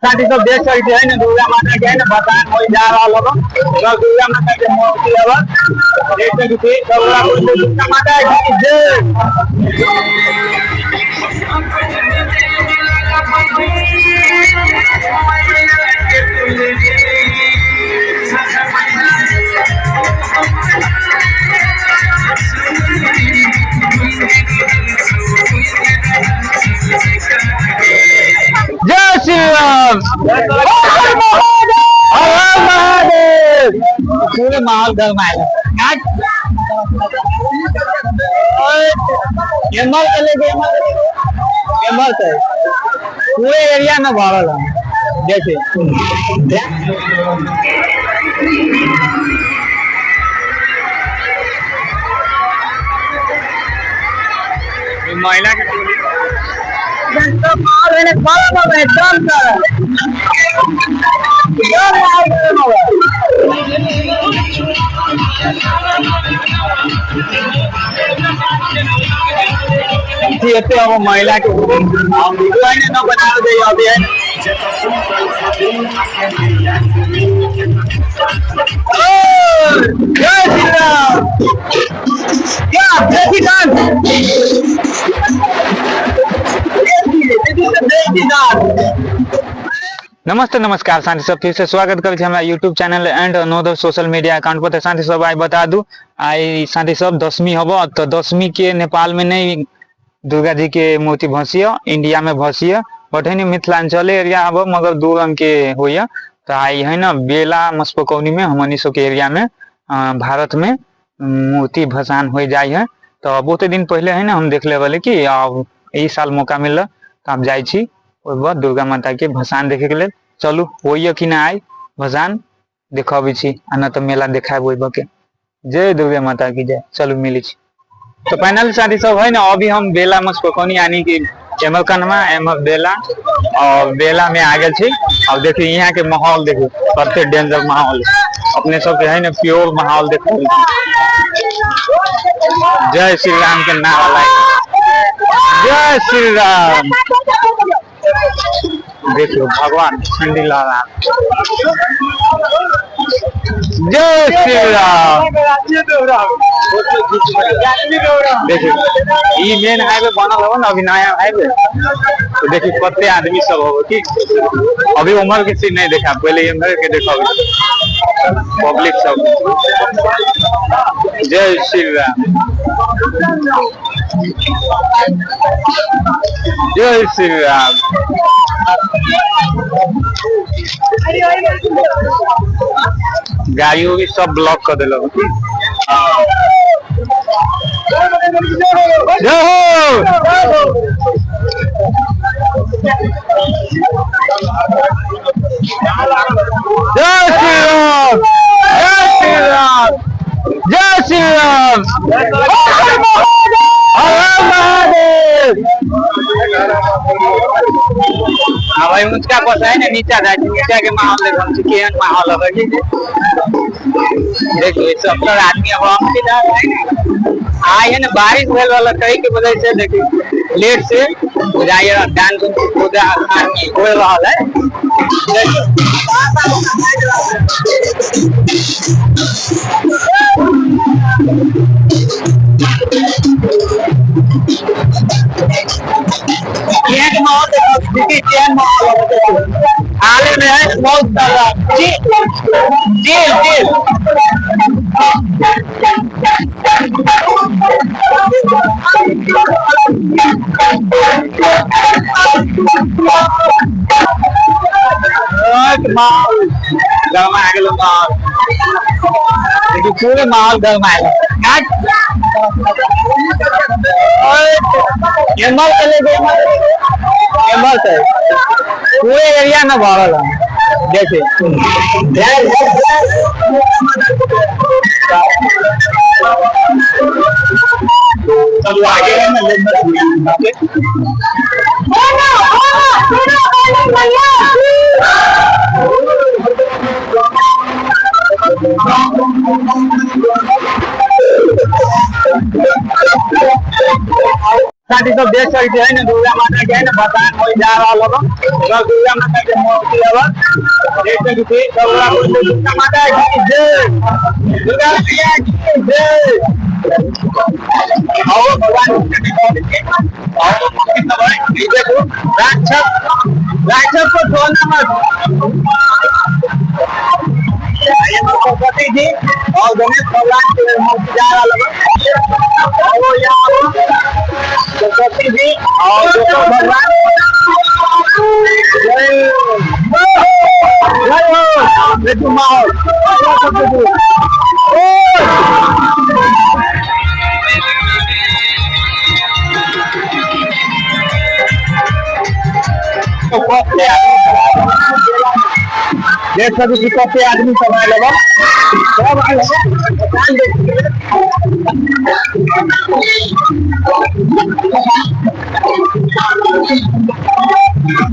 साथी सब देख सकते हैं ना, दुर्गा माता के है ना भसान हो जा रहा होगा। सब दुर्गा माता के मूर्ति है, देख सकते हैं सब। दुर्गा माता की जय। जय श्री राम, हर हर महादेव। पूरे माहौल गरमाएल। एमर के लेके एमर से पूरे एरिया में भरल है। देखिए, महिला के टोली माहौल है, गरम है, एकदम गरम, एकदम माहौल गरम हो। एते अब महिला के हम वीडियो है न बना दे अभी है। जय श्री राम। क्या देसी डांस, देसी डांस। नमस्ते, नमस्कार साथी सब, फिर से स्वागत करै छी हमरा YouTube channel and another social media account पर। तऽ साथी सब, आइ बता दू, आइ साथी सब दसमी हब, तऽ दसमी के नेपाल में नहीं दुर्गा जी के मूर्ति भसिय, इंडिया में भसिय, बट है मिथिलांचल एरिया हब, मगर दू रंग के होइए। तऽ आइ है ना बेला मस्पकौनी में हमनी सब के एरिया में भारत में मूर्ति भसान हो जाइ है। तऽ बहुते दिन पहले है ना हम देखले रहली कि अब ई साल मौका मिलल तऽ हम जाइ छी ओहि बाद दुर्गा माता के भसान देखे के लेल। चलू, होइए कि ना आइ भसान देखबै छी, आ न तऽ मेला देखायब ओहि के। जय दुर्गा माता की जय। चलू, मिलै छी। तो फाइनल साथी सब है ना, अभी हम बेला मस्पकौनी यानी कि एमहर कनमा एमहर बेला और बेला में आ गेल छी। अब देखिए यहाँ के माहौल, देखिए कते डेंजर माहौल है। अपने सबके है ना प्योर माहौल देखो। जय श्री राम के नारा लाग, जय श्री राम। देखियो भगवान ठंडी ला, जय श्री राम। देखियो ई मेन हाईवे बनल हो ना अभी नया हाईवे, तो देखिए कते आदमी सब हो की। अभी उम्र के सीन नहीं देखा, पहले इम्हर के देखा पब्लिक सब। जय श्री राम, जय श्री राम। गाड़ी उड़ी सब ब्लॉक कर देलक। जय हो। जय श्री राम, जय श्री राम, जय श्री राम, हर हर महादेव। हाँ भाई, ऊंचका बस है ना, नीचा जाए, नीचा के माहौल देखो छी, केहन माहौल है। देखिए सब तर आदमी अब हम के जा रहे हैं। आइ है ना बारिश भेल वाला कहीं के वजह से देखिए लेट से बुझाइए डांस पूजा आदमी हो रहल है। देखिए यहाँ के माहौल देखो, देखिए केहन माहौल है। देखिए हाले में है बहुत सारा जी जी जी। माहौल गरमा गेल माहौल। देखिए पूरे माहौल गरमा गेल। एमहर के लेके एमहर से पूरे एरिया में भरल है। देखिए चलू आगे है ना। साथी सब देख सकते हैं ना, दुर्गा माता के है ना भसान हो जा रहा होगा। सब दुर्गा माता के मूर्ति हवा देख सकते हैं। सब बड़ा बोलते दुर्गा माता की जय, दुर्गा मैया की जय। आओ भगवान आओ ये देखो राक्षस, राक्षस को छोड़ना मत। ये तो सरस्वती जी और गणेश भगवान के मूर्ति जा रहा होगा। और यहाँ सरस्वती जी और गणेश भगवान। जय जय हो। देखो माहौल। देख सकै छी कते आदमी सब आयल हन, सब आयल हन।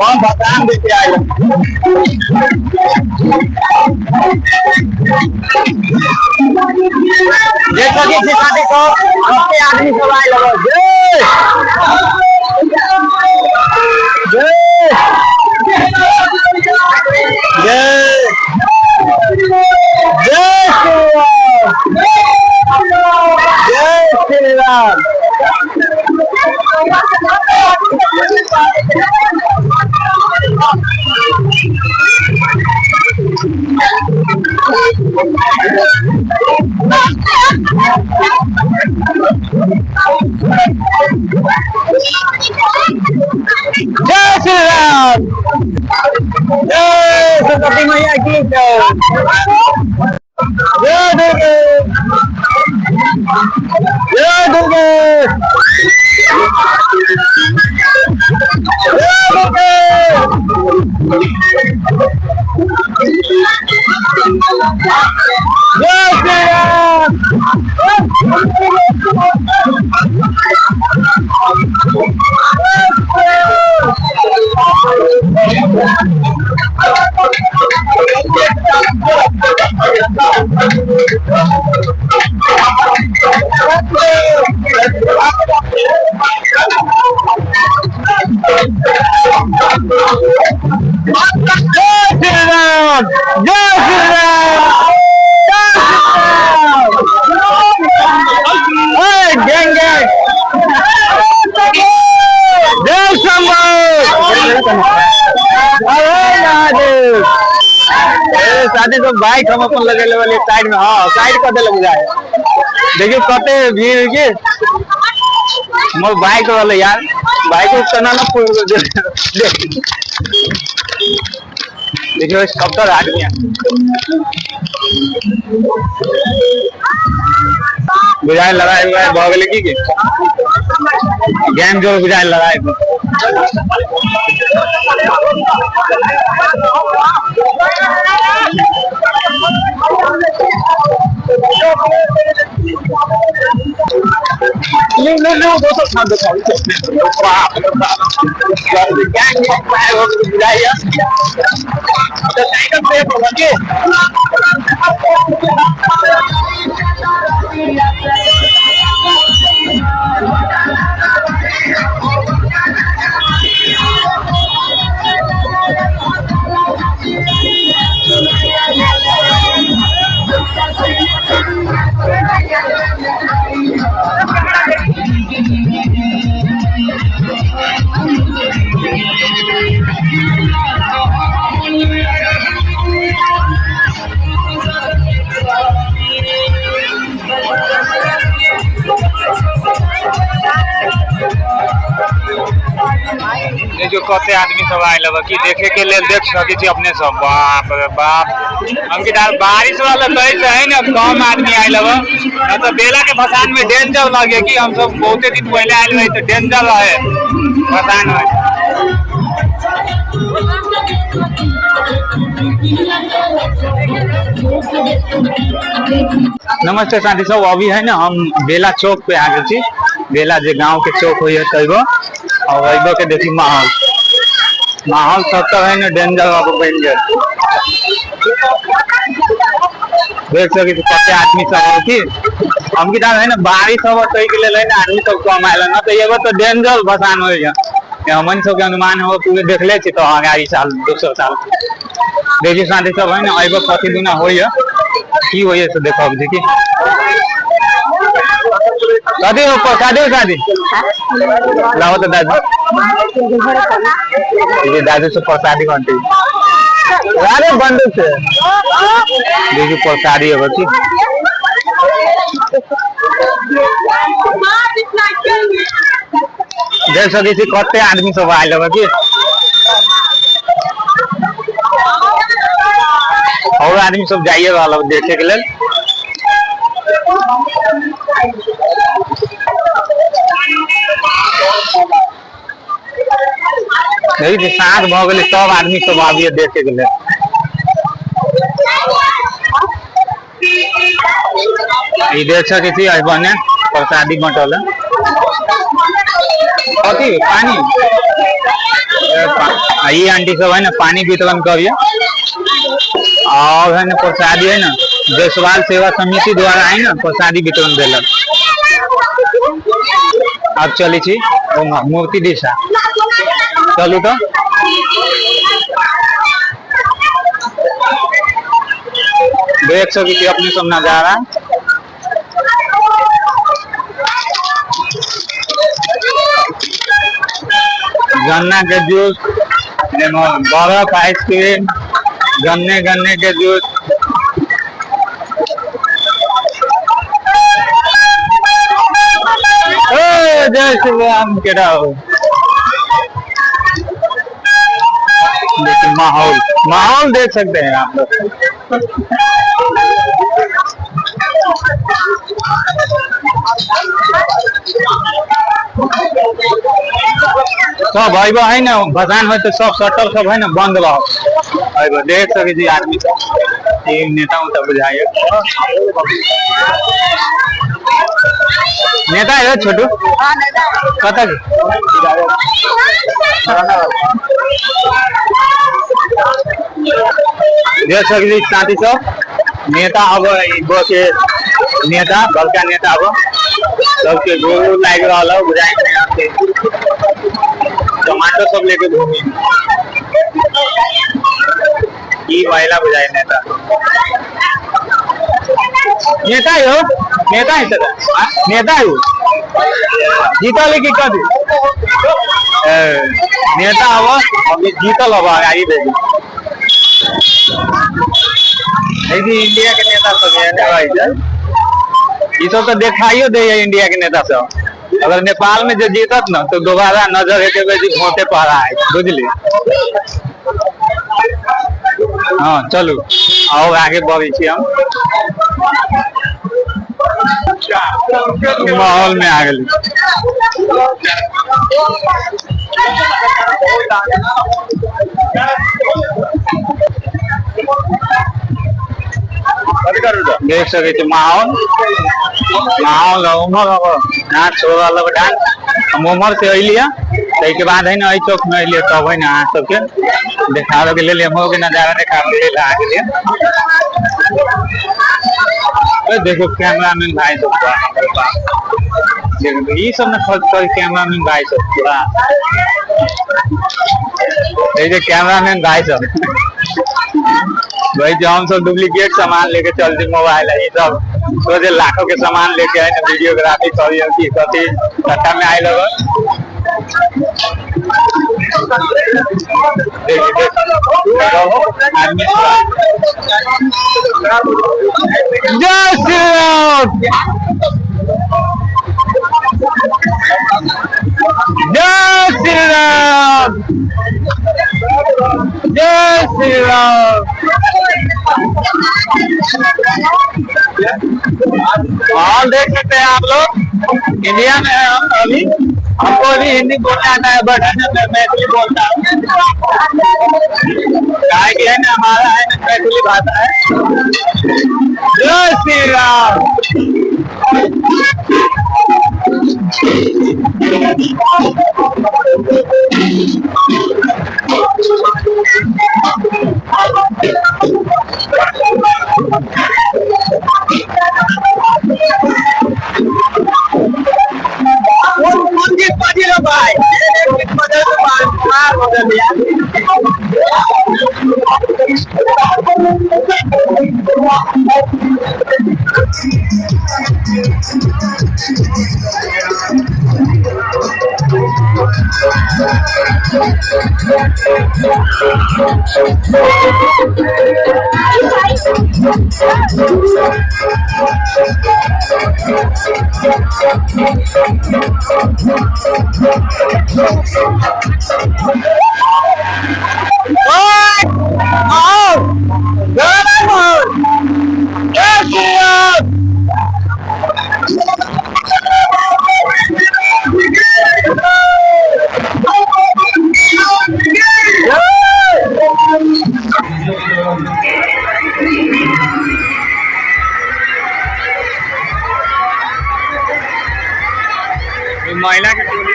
हम भगवान देखे आयल हन। देख सकै छी साथी सब कते आदमी सब आयल हन। जय जय जय जय श्री राम, जय श्री राम। जय श्री राम, जय सरस्वती मैया की जय, जय दुर्गे, जय दुर्गे, जय दुर्गे, जय श्री राम। जय श्री राम, जय श्री राम, जय श्री राम। ओए गैंग गैंग, जय शंभो, अरे महादेव। ए साथी सब बाइक हम अपन लगेले वाले साइड में, हाँ साइड कर देले बुझाए। देखियो कते भीड़ के मोर बाइक वाले यार, बाइक चना ना पूर देखियो सब आदमी है। बुझाए लड़ाई उड़ाई भऽ गेलै की के गैंग जो बुझाए लड़ाई। लो लो लो दोस्तों खान दो बाप रे बाप, गैंग हो बुझाइए तो साइकिल पे होगा के। जो कते आदमी सब आयल हवे की देखे के लेल, देख सके छी अपने सब। बाप रे बाप, हम के बारिश वाला कहै छै है ना, कम आदमी आयल हवे न तो बेला के भसान में डेंजर लगे कि हम सब बहुते दिन पहले आयल रहे तो डेंजर रहे भसान में। नमस्ते साथी सब, अभी है ना हम बेला चौक पे आ गए छी। बेला जे गांव के चौक होइए तैबो और अइबो के देखी माहौल, माहौल सब तो है ना डेंजर अब बन गया। देख सकै छी कते आदमी सब हो की हम की है ना बारिश हो तो के लेल है ना आदमी सब कम आयल ना तो एगो तो डेंजर भसान होइया हमन सबके अनुमान हो पूरे देखले छी तो अगाडि साल दोसर साल देखियो साथी सब है ना एगो कथी दुना होइया की होइया से देखब जी की दादी हो प्रसादी उसादी लाओ तो दादी ये दादी से प्रसादी बनती अरे बंद से देखिए प्रसादी हो की देख सकै छी कते आदमी सब आयल हवे की और आदमी सब जाइए रहल हवे देखे के लेल। देखै छी साँझ भऽ गेलै, सब आदमी सब आबिए देखे के लेल। ई देख सकै छी एहि बने प्रसादी बंटल है। कथी पानी ई आंटी सब है ना पानी वितरण करिए और है ना प्रसादी है ना जायसवाल सेवा समिति द्वारा है ना प्रसादी वितरण देलक। अब चलै छी मूर्ति दिशा, चलू तो देख सकै छी अपने सब नजारा। गन्ना के जूस, बर्फ, आइसक्रीम, गन्ने गन्ने के जूस। ए, जय श्री राम के रहो। देखिए माहौल, माहौल देख सकते हैं आप लोग। सब अइबो है ना भसान हो तो सब शटर सब है ना बंद रहो। अइबो देख सके छी आदमी सब, ई नेता उता बुझाइए नेता है छोटू कतऽ के? देख सके छी साथी सब नेता अब के नेता बड़का नेता अब सबके गोड़ लागि रहल है बुझाइ नहि टमाटर सब लेके घूमी ई महिला बुझाइ नेता नेता हो नेता है सर नेता हो जीतल है कि कथी नेता अब अभी जीतल अब आगे देखी देखी इंडिया के नेता सब एहने रहै छै। ई सब तो देखाइयो दे है इंडिया के नेता सब। अगर नेपाल में जो जीतत ना तो दोबारा नजर एके बेर वोटे पर आए, बुझली। हाँ चलू आओ आगे बढ़ै छी हम। माहौल में आ गेली। देख सकै छी माहौल, माहौल उम्हर डांस हो रहल है डांस। हम उम्हर से अलियै ताहिके बाद है ना एहि चौक में अलियै तब है ना अहाँ सबके देखाबे के लेल एम्हरो के नजारा देखाबे के लेल आ गेलियै। देखो कैमरामैन भाई सब बाप, देखो ई सब ने खर्च कर कैमरामैन भाई सब पूरा। এই जे कैमरामैन भाई सब भाई जो हम सब डुप्लीकेट सामान लेके चलते मोबाइल है, ये सब सोचे लाखों के सामान लेके आए ना वीडियोग्राफी करी की कथी सट्टा में आए लोग। आदमी जय श्री राम, जय श्री राम, जय श्री राम। माहौल देख सकते हैं आप लोग। इंडिया में है हम अभी, हमको अभी हिंदी बोलना आता है बट है ना मैं मैथिली बोलता हूँ। काहे कि है ना हमारा है ना मैथिली भाषा है। जय श्री राम। ई महिला के टोली।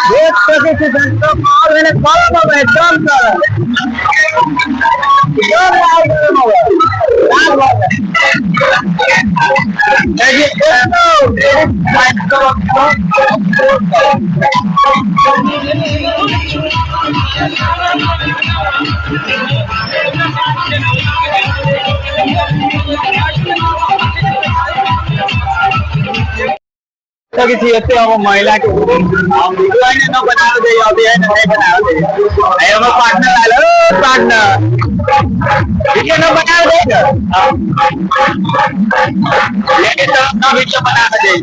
देख सकै छी सब माहौल भेलै, गरम हवे एकदम गरम, एकदम माहौल गरम हवे, लाल भऽ गेल। देखिए, सकै छी एते हम महिला के हम वीडियो है न बनावे दे, अभी है न नहीं बनावे दे। अरे हमर पार्टनर आयल, ओ पार्टनर वीडियो न बनावे दे, लेकिन तो न वीडियो बनावे दे।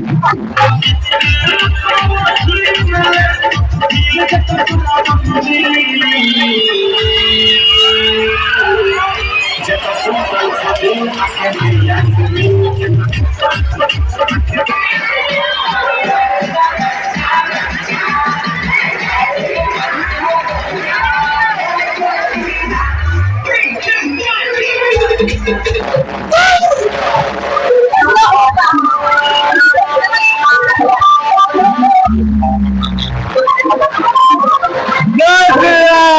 जय श्री राम।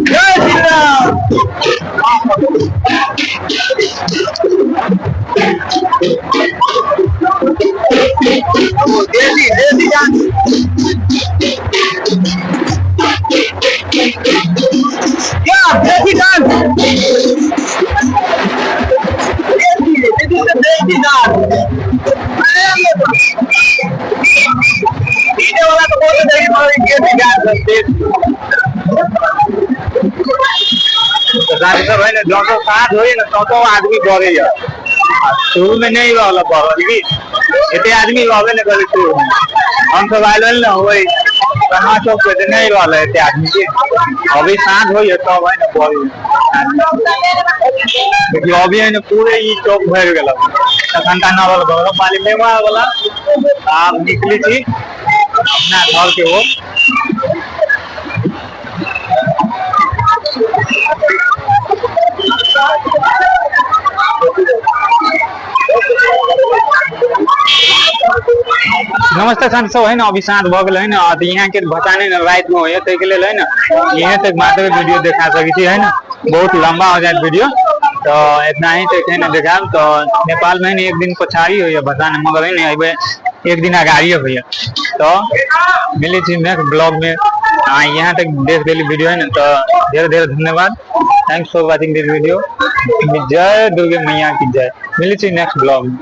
जय श्री राम। देसी देसी डांस क्या देसी डांस, देसी देसी देसी डांस। डीजे वाला तो बोलते थे कि देसी डांस देसी। तो साथी सब है ना, जो जो साथ होइए ना तो आदमी बढ़ैया, शुरू में नहीं रहल बढ़ल की एते आदमी रहबे नहीं करे शुरू में। हम सब आयल रहल ना होई कहाँ चौक पे तो नहीं रहल एते आदमी के। अभी साँझ होइए तब है ना बढ़े आदमी। देखियो अभी है ना पूरे ई चौक भरि गेल, तखन का न रहल बढ़ल पाली मेवा वाला। आब निकली छी अपना घर के ओर। नमस्ते साथी सब है ना, अभी साँझ भऽ गेल है ना, तऽ यहाँ के भसानी ने राति में होइए, ताहिके लेल है ना यहाँ तक मात्र वीडियो देखा सकै छी है ना, बहुत लंबा हो जाए वीडियो तो इतना ही तक है ना देखाब। तो नेपाल में है ना एक दिन पछाड़ी होइए भसानी, मगर है ना एहिबेर एक दिन अगाड़िए होइए। तो मिलै छी नेक्स्ट ब्लॉग में। हाँ यहाँ तक देख देली वीडियो है ना, तो ढेर ढेर धन्यवाद। Thanks for watching this video. जय दुर्गे मैया की जय। मिलै छी नेक्स्ट ब्लॉग में।